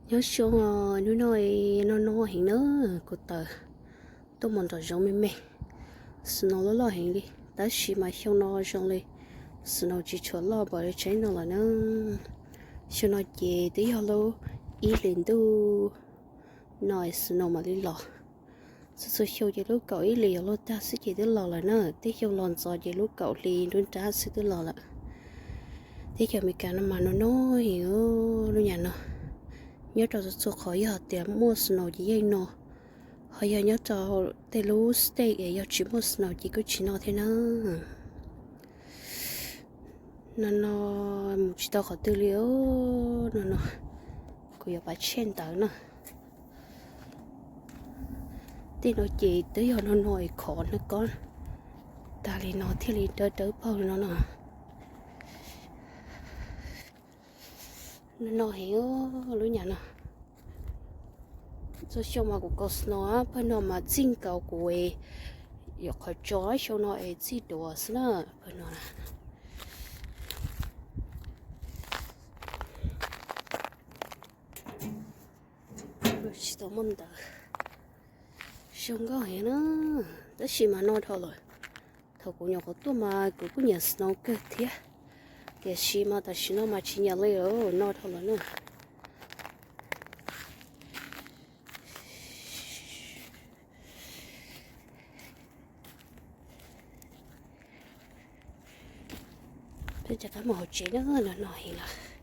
Nyob zoo, hnub no no no heev na, kuv tawm tuaj mus nram zoov me me, snow loj loj heev li, tab sis mas xyoo no zoo li snow tsis tshua loj npaum li tsaib no lawm na. Xyoo no ces twb yog lub ib hlis ntuj no snow mam li los. Txhua txhua xyoo ces lub kaum ib hlis yuav luag tag xwb ces twb los lawm na, tej xyoo los ntxov ces lub kaum hli nruab nrab xwb twb los lawm. Teb chaws Amelikas no mas no no heev, lub nyam no nyob rau txhua txhua qhov yog tias muaj snow ces yeej no, ho yog nyob rau tej lub state es yog tsis muaj snow ces kuj tsis no thiab na. No no, mus tsis tau qhov twg li, no no, kuv yuav pab tshem ntawv na. Tej no ces twb yog no no es khov hnab kob tag li no thiaj li dawb dawb paug li no no. No no heev, lub nyam no. Txhua xyoo mas kuv kaus snow, pawg no mas txij nkaus kuv yuav qhov tso, xyoo no es txij duav xwb na, pawg no. Tsis tau muaj ntawv, zoo nkauj heev na, tab sis mas no dhau lawm. Thaum kuv nyuam qhuav tuaj mas kuv kuj nyiam snow kawg thiab, tiam sis mas tam sim no mas tsis nyiam li lawm, no dhau lawm na. Peb rov qab mus hauv tsev na, no no heev lawm.